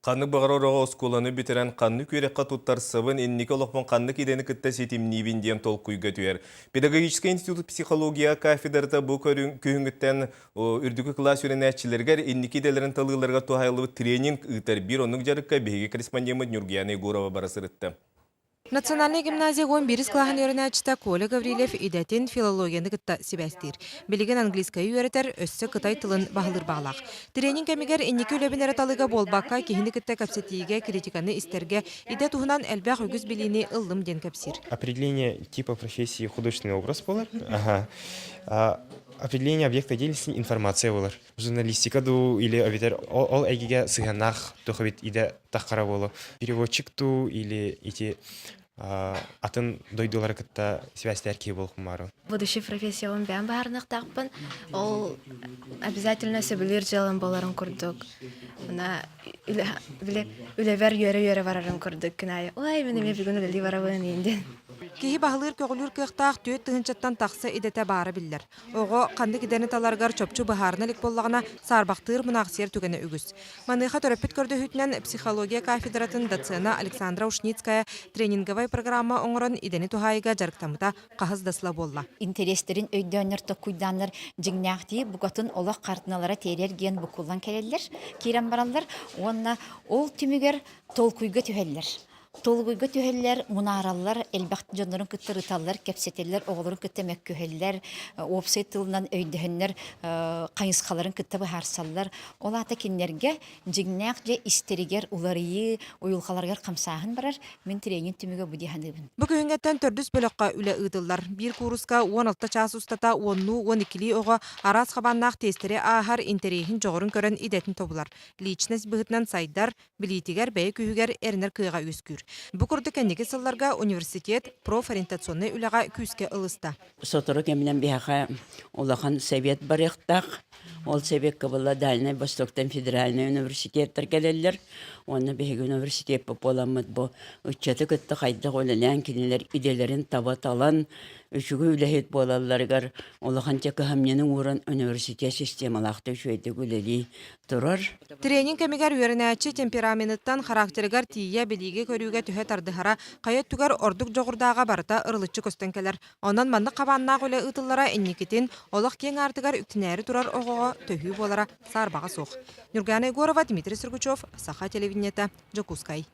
Ханнык баҕарар оҕо оскуоланы бүтэрэн ханнык үөрэххэ туттарсабын, инники олохпун ханнык идэни кытта ситимниибин диэн толкуйга түһэр. Педагогическай институт психология кафедрата бу күһүҥҥүттэн үрдүкү кылаас үөрэнээччилэригэр инники идэлэрин талыыларыгар туһаайыллыбыт тренинг ыытар. Биир оннук дьарыкка биһиги корреспондеммыт Нюргуяна Егорова бара сырытта. Национальнай гимназия 11 кылааһын үөрэнээччитэ Коля Гаврильев идэтин филологияны кытта сибээстиир. Билигин английскайы үөрэтэр, өссө кытай тылын баһылыыр баҕалаах. Тренинг кэмигэр инники үлэбин эрэ талыыга буолбакка, киһини кытта кэпсэтиигэ, критиканы истэргэ, идэ туһунан элбэх үгүс билиини ыллым диэн кэпсиир. Определение типа профессии художественный образ буолар. Ага. Определение объекта деятельности информация буолар. Журналистика дуу или эбэтэр ол эйгигэ сыһыаннаах туох эбит идэ таххара буолуо. Переводчик дуу или ити атын дойдулары кытта связьтээр киһи буолуохпун Будущий профессиябын бэйэм баһаарыныахтаахпын. Ол обязательно сөбүлүүр дьыалам буоларын курдук. Мына үлэбэр үөрэ-үөрэ барарым курдук күн аайы ой мин эмиэ бүгүн үлэлии барабын диэн. Киһи баһылыыр-көҕүлүүр кыахтаах 4 тыһыынчаттан тахса идэтэ баара биллэр. Оҕо ханнык идэни таларыгар чопчу быһаарына илик буоллаҕына, саарбахтыыр мунаахсыйар түгэнэ үгүс. Маныаха төрөппүт көрдөһүүтүнэн психология кафедратын доцена Александра Ушницкая тренинговай программа оҥорон идэни туһаайыыга дьарыктаммыта хаһыс да сыла буолла. Интэриэстэрин өйдөөннөр, токкуйдааннар дьиҥнээхтии букатын олох хартыналара тиэрэр диэн буккуллан кэлэллэр, киирэн бараллар уонна ол түмүгэр толкуйга түһэллэр. Толугуйга түһэллэр, мунаараллар, элбэх дьоннорун кытта ырыталлар, кэпсэтэллэр, оҕолорун кытта мөккүһэллэр, уопсай тылынан өйдөһөннөр хайысхаларын кытта быһаарсаллар. Ол аата кинилэргэ дьиҥнээх дьэ истэригэр уларыйыы, уйулҕаларыгар хамсааһын барар. Мин тренинг түмүгэ бу дии саныыбын. Бу күһүҥҥэттэн төрдүс бөлөххө үлэ ыытыллар. Биир кууруска 16 чаас устата уоннуу, 12-лии оҕо араас хабааннаах тестэри ааһар, интэриэһин, дьоҕурун көрөн идэтин тобулар. Личность быһыытынан сайдар, билиитигэр, бэйэ күүһүгэр эрэнэр кыаҕа үөскүүр. Бу курдук кэнники сылларга университет профориентационнай үлэҕэ күүскэ ылыста. Сотору кэминэн биһиэхэ улахан совет барыахтаах. Ол советка была Дальнай Востоктан федеральнай университеттар кэлэллэр. Уонна биһиги университеппит буоламмыт бу ыччаты кытта хайдах үлэлээн кинилэр идэлэрин таба талан үчүгэй үлэһит буолалларыгар улахан кыһамньыны ууран университет системалаахтык үчүгэйдик үлэлии турар. Тренинг кэмигэр үөрэнээччи темпераменыттан характерыгар тиийэ билиигэ-көрүүгэ түһэ тардыһара, хайа өттүгэр ордук дьоҕурдааҕа барыта ырылыччы көстөн кэлэр. Онон маннык хабааннаах үлэ ыытыллара инникитин олох киэҥ аартыгар үктэнээри турар оҕоҕо төһүү буолара саарбаҕа суох. Нюргана Егорова, Дмитрий Сергучев, Саха телевидениета, Дьокуускай.